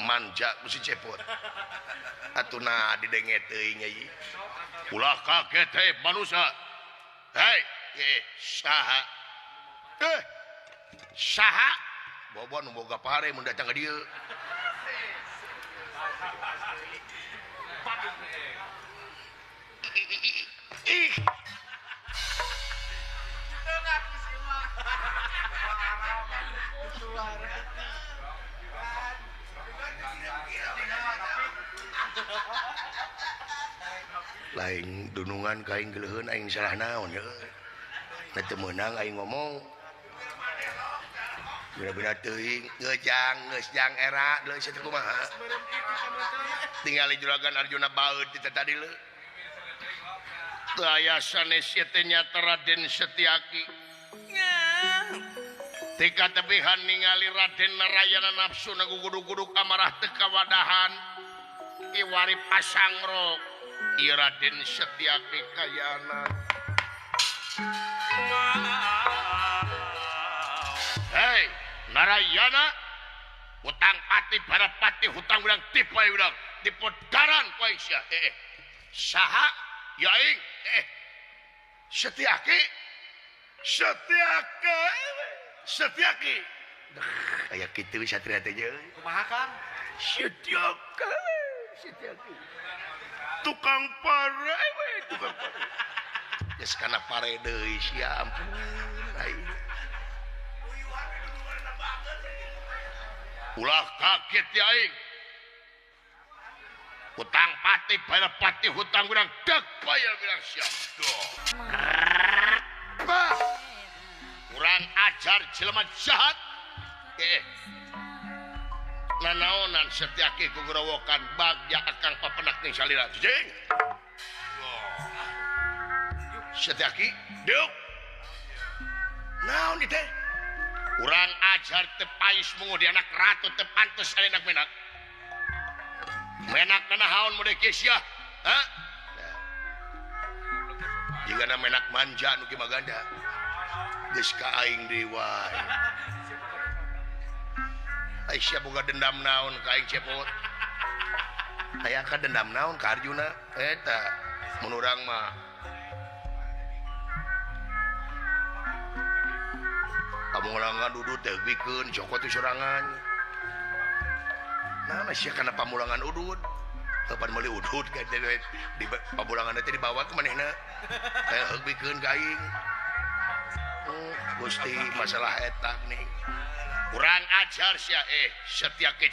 Manja ku si Cepot. Atuh nah didenge teuing ieu. Ulah kaget hei manusia. Hei, saha? Saha? Bobo nu boga pare mun datang ka dieu. Ih. Lain dunungan ka aing geuleuheun aing salah naon ye. Na teu meunang aing ngomong. Bina-bina teuing ngejang geus jang era deui sia teh kumaha. Tingali juragan Arjuna baeud ti tadi leuh. Teu aya sanes ieu teh nyata Raden Setiaki. Tika tebihan ningali Raden Narayana nafsu na gugudug-gudug amarah teu kawadahan. Iwari pasangrok. Ieu Raden Setiaki kayana. Hei, Narayana, hutang pati barapati hutang urang tipai urang dipodaran ku aing sia. Saha ya aing? Setiaki. Setiaki. Setiaki. Aya kitu satria teh jeung. Kumaha Kang? Setiaki. Setiaki. Tukang pare we, tukang pare. Geus kana pare deui sia ampun aing. Ulah kaget ya aing. Hutang pati bayar pati hutang urang dek bayar urang sia. Kurang ajar jelema jahat. Nanaonan Setiaki kugorowokan bagja akang papenak ning salira. Jing. Setiaki, diuk. Naon ieu teh? Kurang ajar teu pais munguh di anak ratu teu pantes anak menak. Menak nanahaon mode sia? Ha? Jigana menak manja nu ki maganda. Geus ka aing deui wae. Aisyah boga dendam naon ka aing Cepot. Aya ka dendam naon ka Arjuna? Eta mun urang mah pamulangan udud teh bikeun cokot teh sorangan. Nah, sia kana pamulangan udud. Kapan meuli udud ka di pamulangan teh dibawa ke manehna. Aya heug bikeun ka aing. Gusti masalah eta nih. Kurang ajar sia Setiaki.